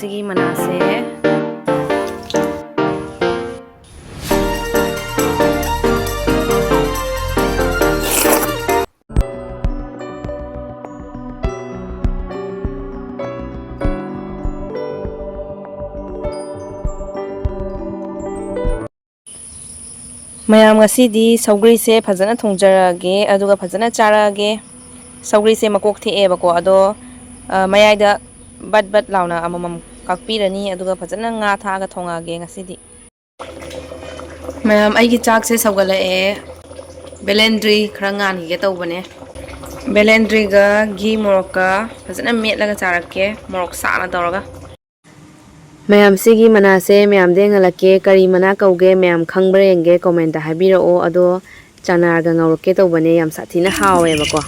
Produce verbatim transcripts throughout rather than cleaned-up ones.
ꯒꯤ ꯃꯅꯥꯁꯦ꯫ ꯃꯌꯥꯝ, ꯉꯁꯤꯗꯤ ꯁꯧꯒ꯭ꯔꯤꯁꯦ ꯐꯖꯅ ꯊꯣꯡꯖꯔꯛꯑꯒꯦ, ꯑꯗꯨꯒ ꯐꯖꯅ ꯆꯥꯔꯛꯑꯒꯦ꯫ ꯁꯧꯒ꯭ꯔꯤꯁꯦ ꯃꯀꯣꯛ ꯊꯦꯛꯑꯦꯕꯀꯣ, ꯑꯗꯣ, ꯑ, ꯃꯌꯥꯏꯗ ꯕꯠ ꯕꯠ ꯂꯥꯎꯅ ꯑꯃꯃꯝ ꯀꯛꯄꯤꯔꯅꯤ, ꯑꯗꯨꯒ ꯐꯖꯅ ꯉꯥ ꯊꯥꯛꯑꯒ ꯊꯣꯡꯉꯛꯑꯒꯦ ꯉꯁꯤꯗꯤ꯫ ꯃꯌꯥꯝ, ꯑꯩꯒꯤ ꯆꯥꯛꯁꯦ ꯁꯧꯒꯠꯂꯛꯑꯦ꯫ ꯕꯦꯂꯦꯟꯗ꯭ꯔꯤ ꯈꯔ ꯉꯥꯟꯈꯤꯒꯦ ꯇꯧꯕꯅꯦ꯫ ꯕꯦꯂꯦꯟꯗ꯭ꯔꯤꯒ ꯘꯤ ꯃꯣꯔꯣꯛꯀ ꯐꯖꯅ ꯃꯦꯠꯂꯒ ꯆꯥꯔꯛꯀꯦ, ꯃꯣꯔꯣꯛ ꯁꯥꯅ ꯇꯧꯔꯒ꯫ ꯃꯌꯥꯝ, ꯁꯤꯒꯤ ꯃꯅꯥꯁꯦ ꯃꯌꯥꯝꯗ ꯌꯦꯡꯍꯜꯂꯛꯀꯦ꯫ ꯀꯔꯤ ꯃꯅꯥ ꯀꯧꯒꯦ ꯃꯌꯥꯝ ꯈꯪꯕ꯭ꯔꯥ ꯌꯦꯡꯒꯦ, ꯀꯣꯃꯦꯟꯇ ꯍꯥꯏꯕꯤꯔꯛꯑꯣ꯫ ꯑꯗꯣ ꯆꯅꯥꯒ ꯉꯧꯔꯛꯀꯦ ꯇꯧꯕꯅꯦ, ꯌꯥꯝ ꯁꯥꯊꯤꯅ ꯍꯥꯎꯋꯦꯕꯀꯣ꯫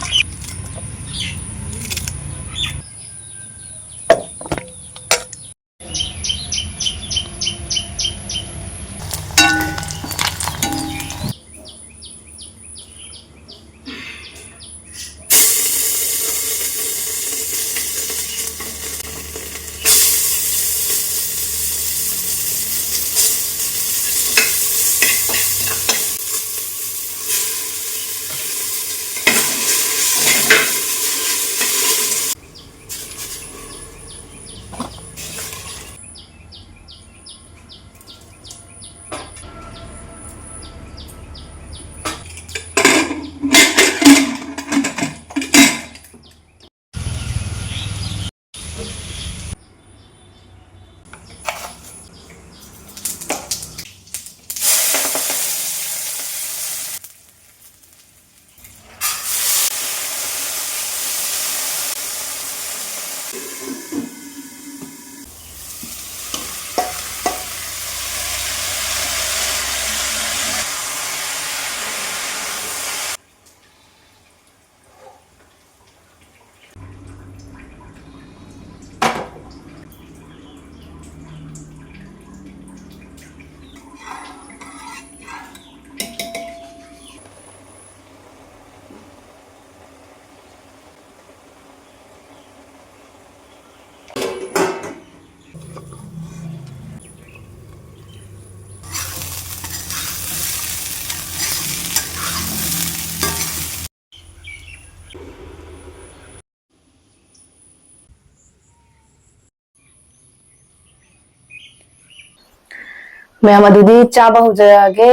ꯃꯌꯥꯝ, ꯑꯗꯨꯗꯤ ꯆꯥꯕ ꯍꯧꯖꯔꯛꯑꯒꯦ꯫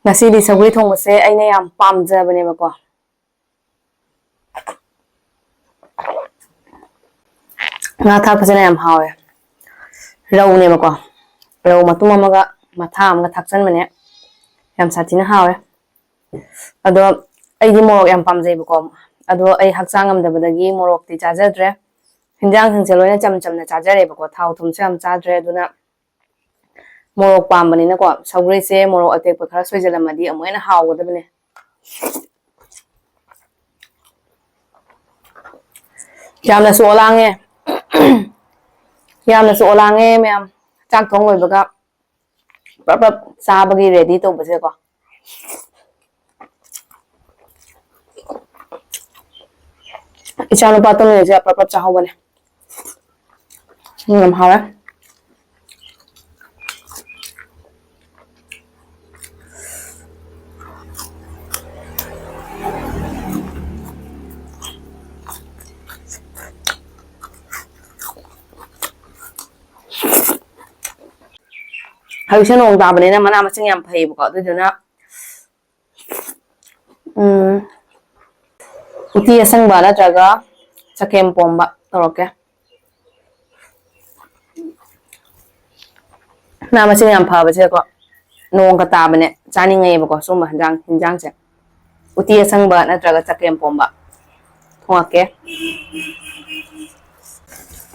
ꯉꯁꯤꯗꯤ ꯁꯧꯒ꯭ꯔꯤ ꯊꯣꯡꯕꯁꯦ ꯑꯩꯅ ꯌꯥꯝ ꯄꯥꯝꯖꯕꯅꯦꯕꯀꯣ꯫ ꯉꯥ ꯊꯥꯛꯄꯁꯤꯅ ꯌꯥꯝ ꯍꯥꯎꯋꯦ꯫ ꯔꯧꯅꯦꯕꯀꯣ, ꯔꯧ ꯃꯇꯨꯝ ꯑꯃꯒ ꯃꯊꯥ ꯑꯃꯒ ꯊꯥꯛꯆꯟꯕꯅꯦ꯫ ꯌꯥꯝ ꯁꯥꯊꯤꯅ ꯍꯥꯎꯋꯦ꯫ ꯑꯗꯣ ꯑꯩꯗꯤ ꯃꯣꯔꯣꯛ ꯌꯥꯝ ꯄꯥꯝꯖꯩꯕꯀꯣ꯫ ꯑꯗꯣ ꯑꯩ ꯍꯛꯆꯥꯡ ꯉꯝꯗꯕꯗꯒꯤ ꯃꯣꯔꯣꯛꯇꯤ ꯆꯥꯖꯗ꯭ꯔꯦ꯫ ꯍꯤꯟꯖꯥꯡꯁꯤꯡꯁꯦ ꯂꯣꯏꯅ ꯆꯝ ꯆꯝꯅ ꯆꯥꯖꯔꯦꯕꯀꯣ, ꯊꯥꯎ ꯊꯨꯝꯁꯨ ꯌꯥꯝ ꯆꯥꯗ꯭ꯔꯦ꯫ ꯑꯗꯨꯅ ꯃꯣꯔꯣꯛ ꯄꯥꯝꯕꯅꯤꯅꯀꯣ, ꯁꯧꯒ꯭ꯔꯤꯁꯦ ꯃꯣꯔꯣꯛ ꯑꯇꯦꯛꯄ ꯈꯔ ꯁꯣꯏꯖꯜꯂꯝꯃꯗꯤ ꯑꯃꯨꯛ ꯍꯦꯟꯅ ꯍꯥꯎꯒꯗꯕꯅꯦ꯫ ꯌꯥꯝꯅꯁꯨ ꯑꯣꯂꯥꯡꯉꯦ꯫ ꯌꯥꯝꯅꯁꯨ ꯑꯣꯂꯥꯡꯉꯦ ꯃꯌꯥꯝ꯫ ꯆꯥꯛ ꯊꯣꯡ ꯂꯣꯏꯕꯒ ꯄ꯭ꯔꯞ ꯄ꯭ꯔꯞ ꯆꯥꯕꯒꯤ ready ꯇꯧꯕꯁꯦꯀꯣ꯫ ꯏꯆꯥ ꯅꯨꯄꯥ ꯇꯨꯝꯃꯤꯉꯩꯁꯦ ꯄ꯭ꯔꯞ ꯄ꯭ꯔꯞ ꯆꯥꯍꯧꯕꯅꯦ꯫ ꯎꯝ, ꯌꯥꯝ ꯍꯥꯎꯋꯦ꯫ ꯍꯧꯖꯤꯛꯁꯦ ꯅꯣꯡ ꯇꯥꯕꯅꯤꯅ ꯃꯅꯥ ꯃꯁꯤꯡ ꯌꯥꯝ ꯐꯩꯌꯦꯕꯀꯣ, ꯑꯗꯨꯗꯨꯅ, ꯎꯝ, ꯎꯇꯤ ꯑꯁꯪꯕ ꯅꯠꯇ꯭ꯔꯒ ꯆꯒꯦꯝ ꯄꯣꯝꯕ ꯇꯧꯔꯛꯀꯦ꯫ ꯃꯅꯥ ꯃꯁꯤꯡ ꯌꯥꯝ ꯐꯕꯁꯦꯀꯣ, ꯅꯣꯡꯒ ꯇꯥꯕꯅꯦ ꯆꯥꯅꯤꯡꯉꯦꯕꯀꯣ ꯁꯨꯝꯕ ꯍꯤꯟꯖꯥꯡ, ꯍꯤꯟꯖꯥꯡꯁꯦ꯫ ꯎꯇꯤ ꯑꯁꯪꯕ ꯅꯠꯇ꯭ꯔꯒ ꯆꯒꯦꯝ ꯄꯣꯝꯕ ꯊꯣꯡꯉꯛꯀꯦ꯫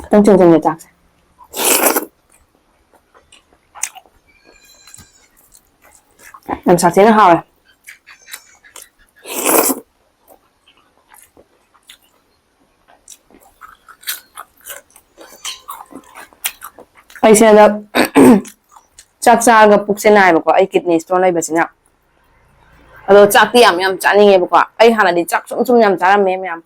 ꯈꯤꯇꯪ ꯆꯦꯟꯖꯟꯒꯦ ꯆꯥꯛꯁꯦ꯫ ꯌꯥꯝ ꯁꯥꯊꯤꯅ ꯍꯥꯎꯋꯦ꯫ ꯑꯩꯁꯦ ꯍꯟꯗꯛ ꯆꯥꯛ ꯆꯥꯔꯒ ꯄꯨꯛꯁꯦ ꯅꯥꯏꯕꯀꯣ, ꯑꯩ kidney stone ꯂꯩꯕꯁꯤꯅ꯫ ꯑꯗꯣ ꯆꯥꯛꯇꯤ ꯌꯥꯝ ꯌꯥꯝ ꯆꯥꯅꯤꯡꯉꯦꯕꯀꯣ꯫ ꯑꯩ ꯍꯥꯟꯅꯗꯤ ꯆꯥꯛ ꯁꯨꯝ ꯁꯨꯝ ꯌꯥꯝ ꯆꯥꯔꯝꯃꯦ ꯃꯌꯥꯝ꯫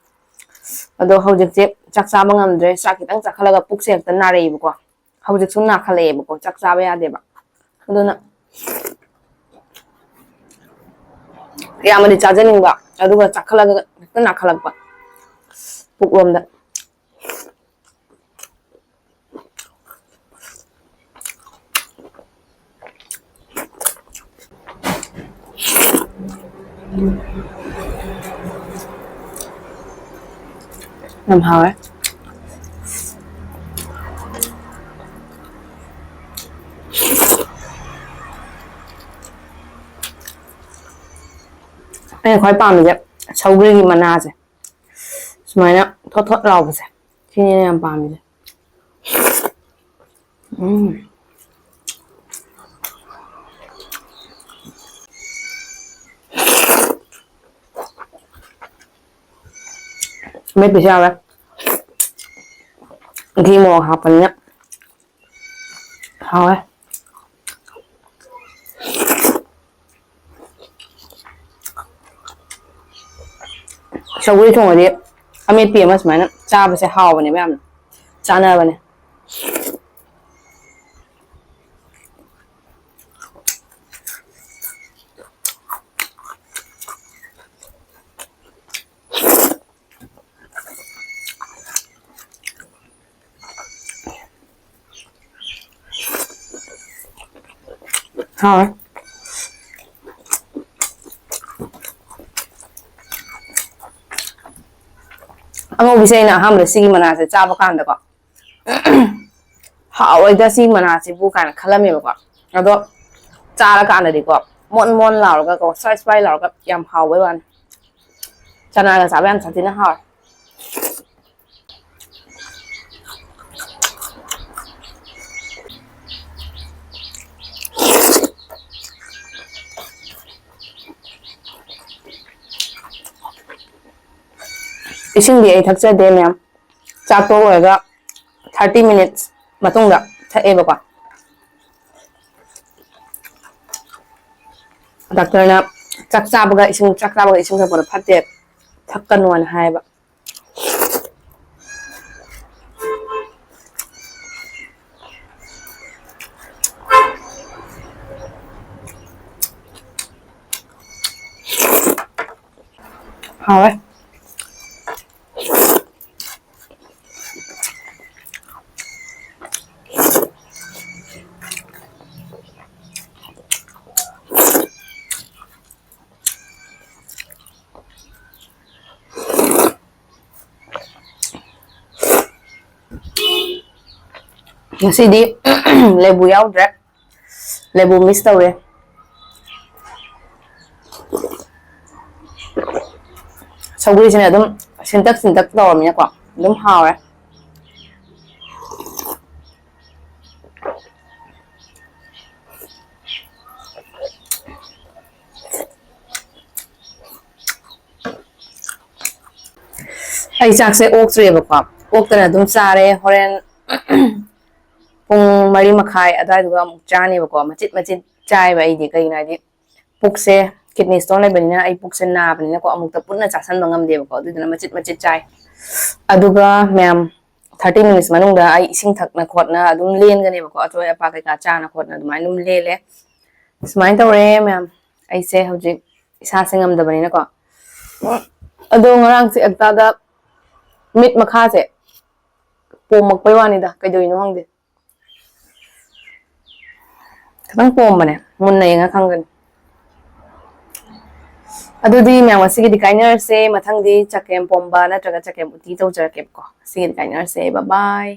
ꯑꯗꯣ ꯍꯧꯖꯤꯛꯁꯦ ꯆꯥꯛ ꯆꯥꯕ ꯉꯝꯗ꯭ꯔꯦ꯫ ꯆꯥꯛ ꯈꯤꯇꯪ ꯆꯥꯈꯠꯂꯒ ꯄꯨꯛꯁꯦ ꯍꯦꯛꯇ ꯅꯥꯔꯛꯑꯦꯕꯀꯣ꯫ ꯍꯧꯖꯤꯛꯁꯨ ꯅꯥꯈꯠꯂꯛꯑꯦꯕꯀꯣ, ꯆꯥꯛ ꯆꯥꯕ ꯌꯥꯗꯦꯕ꯫ ꯑꯗꯨꯅ ꯌꯥꯝꯅꯗꯤ ꯆꯥꯖꯅꯤꯡꯕ, ꯑꯗꯨꯒ ꯆꯥꯈꯠꯂꯒ ꯍꯦꯛꯇ ꯅꯥꯈꯠꯂꯛꯄ ꯄꯨꯛꯂꯣꯝꯗ꯫ ꯌꯥꯝ ꯍꯥꯎꯋꯦ꯫ ꯑꯩꯅ ꯈ꯭ꯋꯥꯏ ꯄꯥꯝꯕꯁꯦ ꯁꯧꯒ꯭ꯔꯤꯒꯤ ꯃꯅꯥꯁꯦ, ꯁꯨꯃꯥꯏꯅ ꯊꯣꯠ ꯊꯣꯠ ꯂꯥꯎꯕꯁꯦ, ꯁꯤꯅꯦ ꯑꯩꯅ ꯌꯥꯝ ꯄꯥꯝꯃꯤꯁꯦ꯫ ꯎꯝ꯫ ꯑꯃꯦꯠꯄꯤꯁꯨ ꯌꯥꯎꯔꯦ꯫ ꯘꯤ ꯃꯣꯔꯣꯛ ꯍꯥꯞꯄꯅꯤꯅ ꯍꯥꯎꯋꯦ꯫ ꯁꯧꯒ꯭ꯔꯤ ꯊꯣꯡꯕꯗꯤ ꯑꯃꯦꯠꯄꯤ ꯑꯃ ꯁꯨꯃꯥꯏꯅ ꯆꯥꯕꯁꯦ ꯍꯥꯎꯕꯅꯦꯕ ꯌꯥꯝꯅ꯫ ꯆꯥꯅꯕꯅꯦ꯫ ꯍꯥꯎꯋꯦ꯫ ꯑꯉꯧꯕꯤꯁꯦ ꯑꯩꯅ ꯑꯍꯥꯟꯕꯗ ꯁꯤꯒꯤ ꯃꯅꯥꯁꯦ ꯆꯥꯕ ꯀꯥꯟꯗꯀꯣ, "ꯍꯥꯎꯔꯣꯏꯗ ꯁꯤ ꯃꯅꯥꯁꯤꯕꯨ" ꯀꯥꯏꯅ ꯈꯜꯂꯝꯃꯦꯕꯀꯣ꯫ ꯑꯗꯣ ꯆꯥꯔꯀꯥꯟꯗꯗꯤꯀꯣ, ꯃꯣꯟ ꯃꯣꯟ ꯂꯥꯎꯔꯒꯀꯣ, ꯁ꯭ꯋꯥꯏ ꯁ꯭ꯋꯥꯏ ꯂꯥꯎꯔꯒ ꯌꯥꯝ ꯍꯥꯎꯕꯩ ꯋꯥꯅꯤ꯫ ꯆꯅꯥꯒ ꯆꯥꯕ ꯌꯥꯝ ꯁꯥꯊꯤꯅ ꯍꯥꯎꯋꯦ꯫ ꯏꯁꯤꯡꯗꯤ ꯑꯩ ꯊꯛꯆꯗꯦ ꯃꯌꯥꯝ꯫ ꯆꯥꯛ ꯇꯣꯛ ꯂꯣꯏꯔꯒ thirty minutes ꯃꯇꯨꯡꯗ ꯊꯛꯑꯦꯕꯀꯣ꯫ ꯗꯥꯛꯇꯔꯅ ꯆꯥꯛ ꯆꯥꯕꯒ ꯏꯁꯤꯡ, ꯆꯥꯛ ꯆꯥꯕꯒ ꯏꯁꯤꯡ ꯊꯛꯄꯗꯣ ꯐꯠꯇꯦ, ꯊꯛꯀꯅꯣꯅ ꯍꯥꯏꯌꯦꯕ꯫ ꯍꯥꯎꯋꯦ꯫ ꯉꯁꯤꯗꯤ ꯂꯦꯕꯨ ꯌꯥꯎꯗ꯭ꯔꯦ, ꯂꯦꯕꯨ ꯃꯤꯁ ꯇꯧꯔꯦ꯫ ꯁꯧꯒ꯭ꯔꯤꯁꯤꯅ ꯑꯗꯨꯝ ꯁꯤꯟꯇꯛ ꯁꯤꯟꯇꯛ ꯇꯧꯔꯃꯤꯅꯀꯣ, ꯑꯗꯨꯝ ꯍꯥꯎꯔꯦ꯫ ꯑꯩ ꯆꯥꯛꯁꯦ ꯑꯣꯛꯇ꯭ꯔꯦꯕꯀꯣ, ꯑꯣꯛꯇꯅ ꯑꯗꯨꯝ ꯆꯥꯔꯦ꯫ ꯍꯣꯔꯦꯟ ꯄꯨꯡ ꯃꯔꯤ ꯃꯈꯥꯏ ꯑꯗꯨꯋꯥꯏꯗꯨꯒ ꯑꯃꯨꯛ ꯆꯥꯅꯦꯕꯀꯣ꯫ ꯃꯆꯤꯠ ꯃꯆꯤꯠ ꯆꯥꯏꯕ ꯑꯩꯗꯤ, ꯀꯩꯒꯤꯅꯣ ꯍꯥꯏꯗꯤ ꯄꯨꯛꯁꯦ, ꯀꯤꯗꯅꯤ ꯁ꯭ꯇꯣꯟ ꯂꯩꯕꯅꯤꯅ ꯑꯩ ꯄꯨꯛꯁꯦ ꯅꯥꯕꯅꯤꯅꯀꯣ, ꯑꯃꯨꯛꯇ ꯄꯨꯟꯅ ꯆꯥꯁꯟꯕ ꯉꯝꯗꯦꯕꯀꯣ꯫ ꯑꯗꯨꯗꯨꯅ ꯃꯆꯤꯠ ꯃꯆꯤꯠ ꯆꯥꯏ꯫ ꯑꯗꯨꯒ ꯃꯌꯥꯝ, ꯊꯥꯔꯇꯤ ꯃꯤꯅꯤꯠꯁ ꯃꯅꯨꯡꯗ ꯑꯩ ꯏꯁꯤꯡ ꯊꯛꯅ ꯈꯣꯠꯅ ꯑꯗꯨꯝ ꯂꯦꯟꯒꯅꯦꯕꯀꯣ꯫ ꯑꯆꯣꯏ ꯑꯄꯥ ꯀꯩꯀꯥ ꯆꯥꯅ ꯈꯣꯠꯅ ꯑꯗꯨꯃꯥꯏꯅ ꯑꯗꯨꯝ ꯂꯦꯜꯂꯦ꯫ ꯁꯨꯃꯥꯏꯅ ꯇꯧꯔꯦ ꯃꯌꯥꯝ, ꯑꯩꯁꯦ ꯍꯧꯖꯤꯛ ꯏꯁꯥꯁꯦ ꯉꯝꯗꯕꯅꯤꯅꯀꯣ꯫ ꯑꯗꯣ ꯉꯔꯥꯡꯁꯦ ꯑꯛꯇꯥꯗ ꯃꯤꯠ ꯃꯈꯥꯁꯦ ꯄꯣꯝꯃꯛꯄꯩ ꯋꯥꯅꯤꯗ, ꯀꯩꯗꯧꯔꯤꯅꯣ ꯈꯪꯗꯦ꯫ ꯈꯤꯇꯪ ꯄꯣꯝꯕꯅꯦ, ꯃꯨꯟꯅ ꯌꯦꯡꯉ ꯈꯪꯒꯅꯤ꯫ ꯑꯗꯨꯗꯤ ꯃꯌꯥꯝ, ꯉꯁꯤꯒꯤꯗꯤ ꯀꯥꯏꯅꯔꯁꯦ꯫ ꯃꯊꯪꯗꯤ ꯆꯒꯦꯝ ꯄꯣꯝꯕ ꯅꯠꯇ꯭ꯔꯒ ꯆꯒꯦꯝ ꯎꯇꯤ ꯇꯧꯖꯔꯛꯀꯦꯕꯀꯣ꯫ ꯉꯁꯤꯒꯤꯗꯤ ꯀꯥꯏꯅꯔꯁꯦ, bye bye꯫